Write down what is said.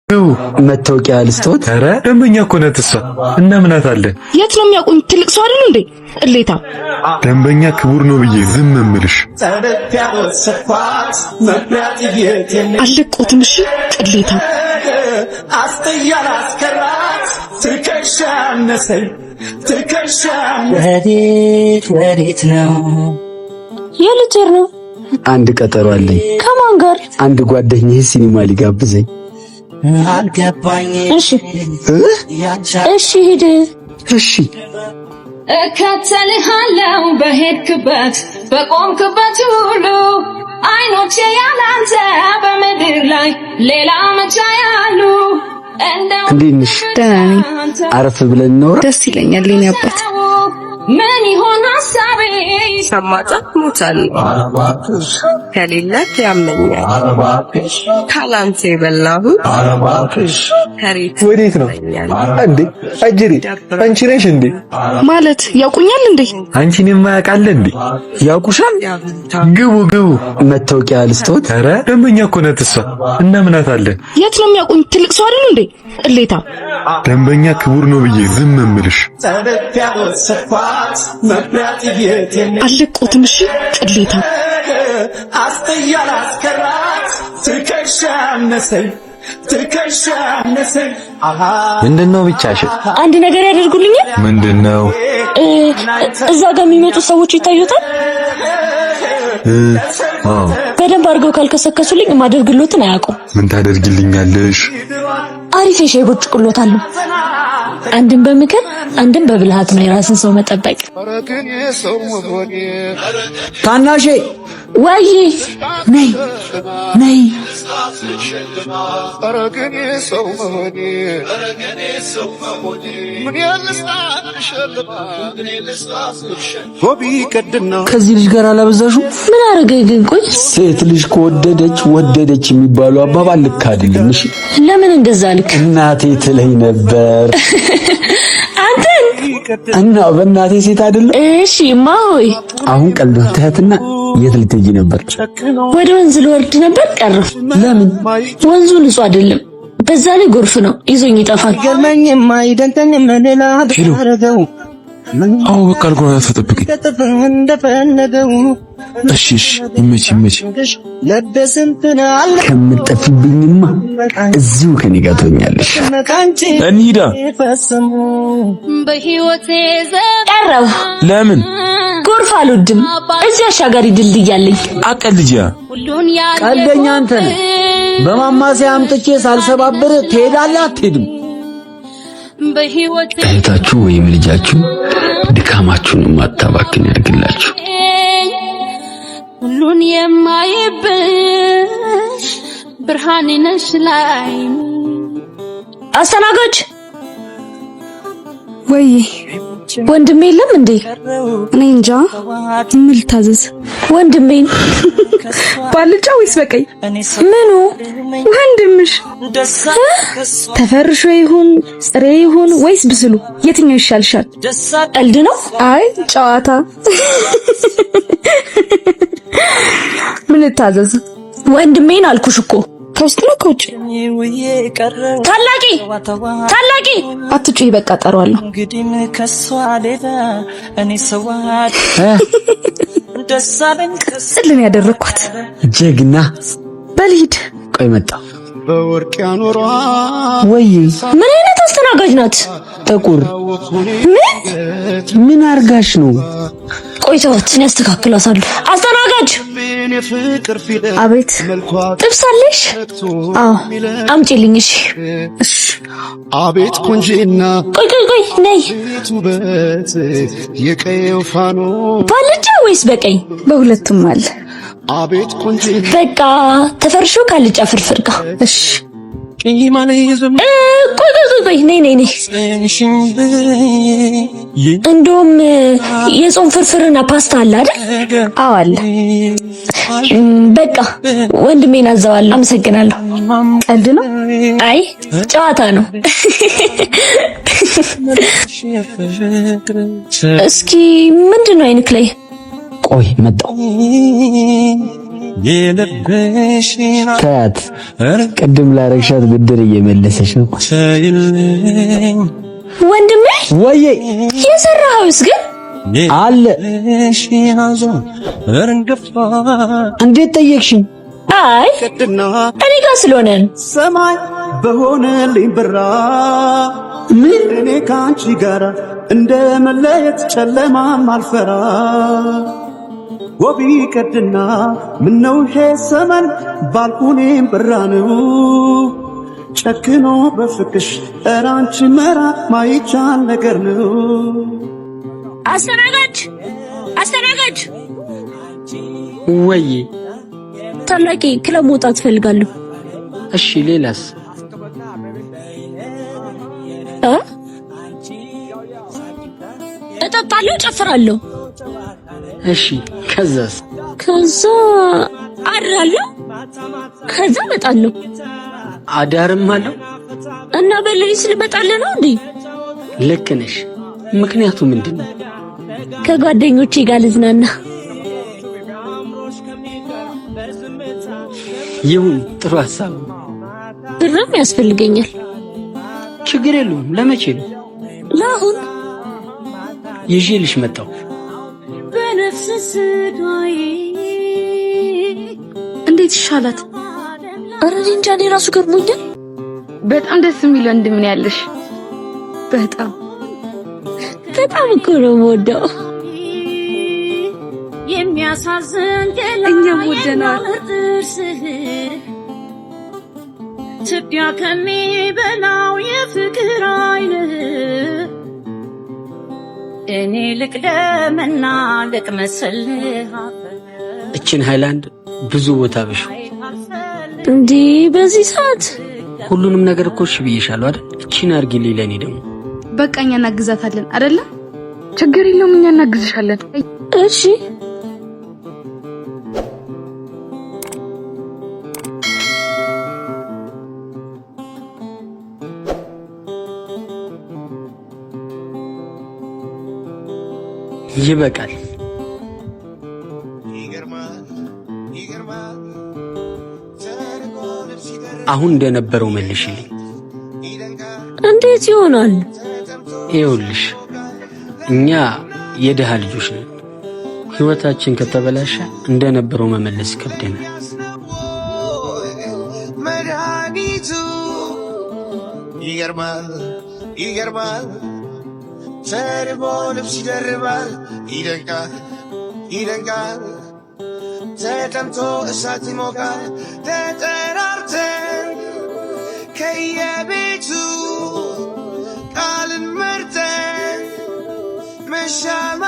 ግቡ። መታወቂያ ልስጥዎት? ኧረ ደንበኛ እኮ ናት እሷ። እናምናታለን። የት ነው የሚያውቁኝ? ትልቅ ሰው አይደሉ እንዴ? ቅሌታ። ደንበኛ ክቡር ነው ብዬ ዝም እምልሽ። አለቆትም። እሺ ቅሌታ። ወዴት ወዴት ነው? የልጅር ነው። አንድ ቀጠሮ አለኝ። ከማን ጋር? አንድ ጓደኛዬ ሲኒማ ሊጋብዘኝ። አልገባኝ። እሺ እሺ፣ ሂድ። እሺ። እከተልሃለው በሄድክበት በቆምክበት ሁሉ፣ አይኖቼ ያላንተ በምድር ላይ ሌላ መቻ ያሉ። እንዴት ነሽ? ደህና ነኝ። አረፍ ብለን እናውራ። ደስ ይለኛል የኔ አባት። ምን ይሆን ሀሳቤ? ሰማጣ ሞታለሁ፣ ከሌለህ ያመኛል፣ ካላንተ የበላሁት ከሬት። ወዴት ነው እንዴ? አጅሬ አንቺ ነሽ እንዴ? ማለት ያውቁኛል እንዴ? አንቺን የማያውቅ አለ እንዴ? ያውቁሻል? ግቡ ግቡ። መታወቂያ ልስጥዎት? ኧረ ደንበኛ እኮ ናት እሷ። እናምናታለን። የት ነው የሚያውቁኝ? ትልቅ ሰው አይደሉ እንዴ? ቅሌታ። ደንበኛ ክቡር ነው ብዬ ዝም እምልሽ። አለቆትም። እሺ ቅሌታ። ምንድነው ብቻሽን? አንድ ነገር ያደርጉልኛል? ምንድነው? እዛ ጋር የሚመጡ ሰዎች ይታዩታል። አዎ። በደንብ አድርገው ካልከሰከሱልኝ የማደርግሎትን አያውቁም። ምን ታደርጊልኛለሽ? አሪፍ የሻይ ቦጭቁሎታለሁ። አንድም በምክር አንድም በብልሃት ነው የራስን ሰው መጠበቅ። ታናሼ። ወይ። ነይ ነይ። ከዚህ ልጅ ጋር አላበዛሹ? ምን አረገኝ ግን? ቆይ። ሴት ልጅ ከወደደች ወደደች የሚባለው አባባል ልክ አይደለም። እሺ። ለምን እንደዛ ልክ? እናቴ ትለኝ ነበር። አንተን? እና በእናቴ ሴት አይደለም። እሺ ማሆይ። አሁን ቀልዶን ተያትና የት ልትሄጂ ነበር? ወደ ወንዝ ልወርድ ነበር፣ ቀረሁ። ለምን? ወንዙ ንጹህ አይደለም። በዛ ላይ ጎርፍ ነው፣ ይዞኝ ይጠፋል። Hello። አዎ በቃ አልጎና ተጠብቂ። እሺ እሺ፣ ይመች ይመች። ከምትጠፊብኝማ እዚሁ ከኔ ጋር ትሆኛለሽ። እንሂዳ። በህይወቴ ቀረሁ። ለምን? ጎርፍ አልወድም። እዚህ አሻጋሪ ድልድይ አለኝ። አቀልጃ። ሁሉን ቀልደኛ አንተ ነህ። በማማሰያ አምጥቼ ሳልሰባብር ትሄዳለህ አትሄድም? በህይወቴ እህታችሁ ወይም ልጃችሁ ድካማችሁን የማታባክን ያድርግላችሁ። ሁሉን የማይብሽ ብርሃኔ ነሽ ላይ አስተናጋጅ። ወይ። ወንድሜ የለም እንዴ? እኔ እንጃ። ምን ልታዘዝ? ወንድሜን። ባልጫ ወይስ በቀይ? ምኑ? ወንድምሽ ተፈርሾ ይሁን ጥሬ ይሁን ወይስ ብስሉ የትኛው ይሻልሻል? ቀልድ ነው? አይ ጨዋታ። ምን ልታዘዝ? ወንድሜን አልኩሽ እኮ። ከውስጥ ነው ከውጭ? ታላቂ ታላቂ። አትጩይ፣ በቃ ጠሯለሁ። ቅጽልን ያደረግኳት። ጀግና። በልሂድ። ቆይ መጣ ወይ? ምን አይነት አስተናጋጅ ናት? ጥቁር። ምን? ምን አርጋሽ ነው? ቆይ ተዋት፣ እኔ አስተካክላታለሁ። አስተናጋጅ። አቤት። ጥብስ አለሽ? አዎ። አምጪልኝ። እሺ። እሺ። አቤት ቁንጂና። ቆይ ቆይ ቆይ፣ ነይ። ውበት የቀየው ፋኖ። ባልጫ ወይስ በቀይ? በሁለቱም አለ። አቤት ቁንጂና። በቃ ተፈርሾ ካልጫ ፍርፍር ጋር። እሺ። ቆይ ቆይ ቆይ ቆይ፣ ነይ ነይ ነይ። እንደውም የጾም ፍርፍርና ፓስታ አለ አይደል? አዎ አለ። በቃ ወንድሜን አዘዋለሁ። አመሰግናለሁ። ቀልድ ነው? አይ ጨዋታ ነው። እስኪ ምንድን ነው አይንክ ላይ? ቆይ መጣሁ። ተያት፣ ቅድም ላረግሻት ብድር እየመለሰች ነው። ወንድሜ ወዬ የሰራኸውስ ግን አለ። እንዴት ጠየቅሽኝ? አይ እኔ ጋር ስለሆነ ነው። ሰማይ በሆነልኝ ብራ ምን እኔ ከአንቺ ጋራ እንደ መለየት ጨለማም አልፈራ ወቢ ቀድና ምነው ይሄ ሰመን ባልኩኔም ብራ ነው ጨክኖ በፍቅሽ ኧረ አንቺ መራቅ ማይቻል ነገር ነው። አስተናጋጅ አስተናጋጅ፣ ወይ ታላቂ ክለብ መውጣት እፈልጋለሁ። እሺ፣ ሌላስ? እ እጠጣለሁ፣ ጨፍራለሁ። እሺ፣ ከዛስ? ከዛ አድራለሁ፣ ከዛ እመጣለሁ። አዳርም አለው እና በሌሊት ልመጣልህ ነው እንዴ? ልክ ነሽ። ምክንያቱ ምንድን ነው? ከጓደኞቼ ጋር ልዝናና። ይሁን፣ ጥሩ ሀሳብ። ብርም ያስፈልገኛል። ችግር የለውም። ለመቼ ነው? ለአሁን ይዤልሽ መጣሁ። በነፍስ ስጋዬ እንዴት ይሻላት? ኧረ እኔ እንጃ፣ እኔ ራሱ ገርሞኛል። በጣም ደስ የሚል ወንድም ነው ያለሽ። በጣም በጣም እኮ ነው የምወደው። የሚያሳዝን ገላ እኛም ወደነዋል። የሚያምር ጥርስህ ትቢያ ከሚበላው የፍቅር ዓይንህ እኔ ልቅደምና ልቅመስልህ እችን ሃይላንድ ብዙ ቦታ በሹ። እንዴ በዚህ ሰዓት ሁሉንም ነገር እኮ እሺ ብዬሻለሁ አይደል? እችን አድርጊልኝ ለእኔ ደግሞ። በቃ እኛ እናግዛታለን አይደለ? ችግር የለውም እኛ እናግዝሻለን። እሺ ይበቃል። አሁን እንደነበረው መልሽልኝ። እንዴት ይሆናል? ይኸውልሽ እኛ የድሃ ልጆች ነን። ህይወታችን ከተበላሸ እንደነበረው መመለስ ይከብደናል። መድኃኒቱ ይገርማል ይገርማል ተርቦ ልብስ ይደርባል ይደንቃል ይደንቃል ተጠምቶ እሳት ይሞቃል ተጠራርተን ከየቤቱ ቃልን መርጠን መሻማ